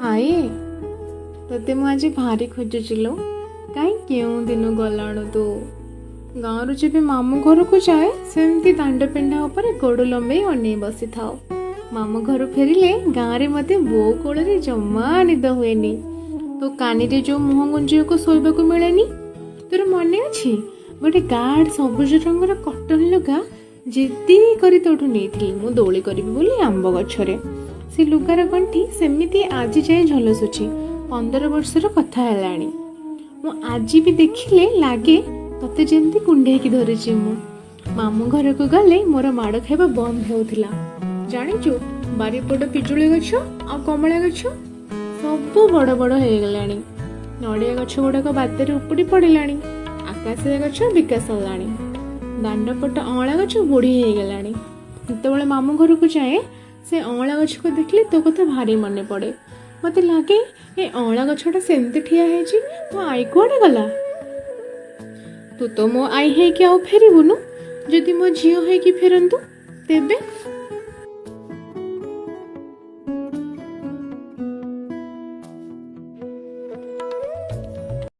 ଆଈ, ତୋତେ ମୁଁ ଆଜି ଭାରି ଖୋଜୁଛି ଲୋ। କାହିଁ କେଉଁ ଦିନୁ ଗଲାଣୁ ତୁ? ଗାଁରୁ ଯେବେ ମାମୁଁ ଘରକୁ ଯାଏ, ସେମିତି ଦାଣ୍ଡ ପିଣ୍ଡା ଉପରେ ଗୋଡ଼ ଲମ୍ବେଇ ଅନେଇ ବସିଥାଉ। ମାମୁଁ ଘରୁ ଫେରିଲେ ଗାଁରେ ମୋତେ ବୋଉ କୋଳରେ ଜମା ନିଦ ହୁଏନି। ତୋ କାନିରେ ଯେଉଁ ମୁହଁ ଗୁଞ୍ଜିବାକୁ ଶୋଇବାକୁ ମିଳେନି। ତୋର ମନେ ଅଛି, ଗୋଟେ ଗାଢ଼ ସବୁଜ ରଙ୍ଗର କଟନ ଲୁଗା ଜିଦି କରି ତୋଠୁ ନେଇଥିଲି ମୁଁ ଦୋଳି କରିବି ବୋଲି ଆମ୍ବ ଗଛରେ। ସେ ଲୁଗାର ଗଣ୍ଠି ସେମିତି ଆଜି ଯାଏଁ ଝଲସୁଛି। 15 ବର୍ଷର କଥା ହେଲାଣି। ମୁଁ ଆଜି ବି ଦେଖିଲେ ଲାଗେ ତତେ ଯେମିତି କୁଣ୍ଢେଇକି ଧରିଛି ମୁଁ। ମାମୁଁ ଘରକୁ ଗଲେ ମୋର ମାଡ଼ ଖାଇବା ବନ୍ଦ ହେଉଥିଲା। ଜାଣିଛୁ, ବାରିପଟ ପିଜୁଳି ଗଛ ଆଉ କମଳା ଗଛ ସବୁ ବଡ଼ ବଡ଼ ହେଇଗଲାଣି। ନଡ଼ିଆ ଗଛ ଗୁଡ଼ାକ ବାତ୍ୟାରେ ଉପୁଡ଼ି ପଡ଼ିଲାଣି। ଆକାଶିଆ ଗଛ ବିକା ସରିଲାଣି। ଦାଣ୍ଡପଟ ଅଁଳା ଗଛ ବୁଢ଼ୀ ହେଇଗଲାଣି। ଯେତେବେଳେ ମାମୁଁ ଘରକୁ ଯାଏ, ସେ ଅଁଳା ଗଛକୁ ଦେଖିଲେ ତୋ କଥା ଭାରି ମନେ ପଡ଼େ। ମୋତେ ଲାଗେ ଏ ଅଁଳା ଗଛଟା ସେମିତି ଠିଆ ହେଇଛି, ମୋ ଆଈ କୁଆଡ଼େ ଗଲା? ତୁ ତ ମୋ ଆଈ ହେଇକି ଆଉ ଫେରିବୁନୁ। ଯଦି ମୋ ଝିଅ ହେଇକି ଫେରନ୍ତୁ ତେବେ?